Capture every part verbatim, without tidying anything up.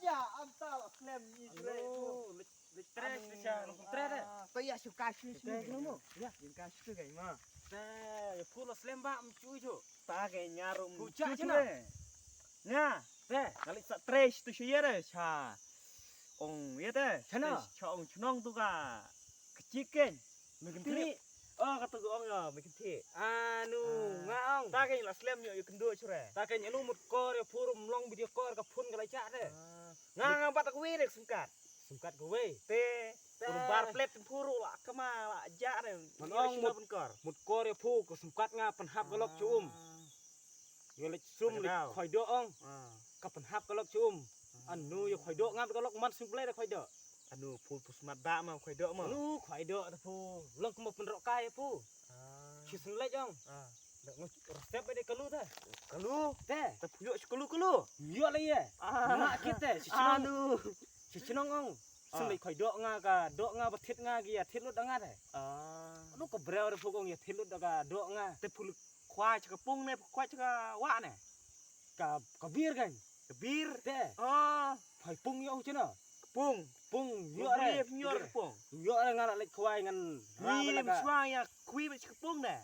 Ya, am ta la slem ni tre. Alo, le, le tre, alo, te sha, lo tre de. Ah, to ya, shu ka shu shu. Tre, no mo. Ya, yin ka shu kai ma. Te, ya phu lo slem ba, am chu ju. Ta ke nya rum. Hu cha chu chuna. Nya. Te. Kali sa tre tu shu ya de, cha. Ong, ya te. Chana. Te, cha ong chnong tu ka. Ka chicken. Me kynthih. Oh, kata ka ong ya, me kynthih. Anu, ah, nga ong. Ta ka la slem yo, yo kynduh chura. Ta ka anu mut kor, yo pur mlong video kor ka phun ka la chah de. Ah. Nga, nga bat ka wei de sumkat. Sumkat ka wei. Te, te. Pur bar plet pur la kama la ja de. Man ong mut kor. Mut kor yo pur ka sumkat nga pynhap ka lok chu um. Ah. Yo lek sum lek khoi doh ong. Ah. Ka pynhap ka lok chu um. Ah. Anu yo khoi doh ngam ka lok man sum plei da khoi doh. Anu phu phu smat da ma khoi doh ma. Anu khoi doh da phu. Long kuma pynrok kai phu. Ah. Chi sum lek ong. Ah. Da ngu resep de kalu ta. Kalu. Te. Ta phu yo chi kalu kalu. Yo le ye. Ah. Ma kit te. Chi chnong. Anu. Chi chnong ong. Sum lek khoi doh nga ka doh nga ba thit nga gi ya thit lut da nga te. Ah. Anu ka breu da phu ong ya thit lut da ka doh nga. Te phu Khwai cha ka pung ne, khwai cha ka wah ne? Ka, ka bir kan. Ka bir? Te. Oh. Phai pung yo chana. Pung. Pung yo re. Pung yo re pung. Yo re nga la lek khwai ngan. Ni lem shwa ya khwi ba cha ka pung ne.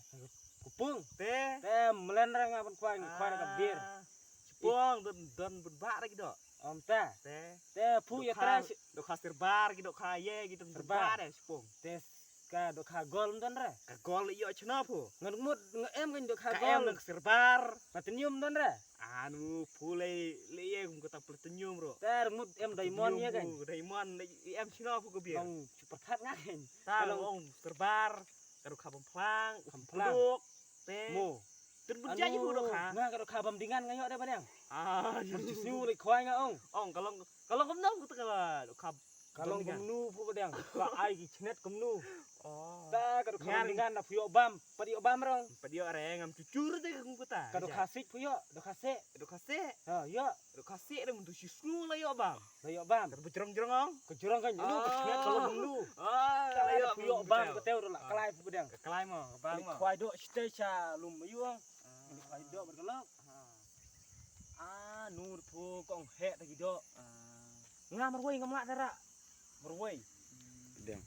Ka pung. Te. Te mlen re nga ban khwai ngan khwai ka bir. Ah. Cha pung don don bun ba re ki do. Om ta. Te. Te phu ya tra. Dohkha sirbar ki dohkha ye ki don sirbar de cha pung. Te. Ka dohkha gol mdon re. Ka gol ïoh chna phu. Ngan mut nga em kan dohkha gol. Ka em nang sirbar. Platinum mdon re. Anu phu le le ye kum kata platinum ro. Ter mut em diamond ye kan. Diamond le em chna phu ka bir. Nang super khat nga kan. Ta long sirbar. Ka dohkha bam phlang. Bam phlang. Te. Mo. Tun bun jai phu dohkha. Nga ka dohkha bam dingan nga ïoh de ba dang. Ah, nang snu le khwai nga ong. Ong ka long ka long kam nang ka dohkha. Ka long kumnu phu ba dang. Ka ai ki chnet kumnu. Oh. Ta ka dohkha bam dingan na phu ïoh bam. Pat ïoh bam rong. Pat ïoh re ngam chuchur de ka kum kata. Ka dohkha sik phu ïoh, dohkha se. Dohkha se. Ha, ïoh. Dohkha se de mun tu shi snu la ïoh bam. La ïoh bam. Ka bu jrong jrong ong. Ka jrong kan ïoh ka chnet ka long kumnu. Ah, la ïoh phu ïoh bam ka teu la klai phu ba dang. Ka klai mo, ka bam mo. Khwai doh site cha lum ïoh. Khwai doh ba ka lok. Ah, nur phu kong he ta ki doh. Nga marwei ngam lah dara. Marwei. Deng.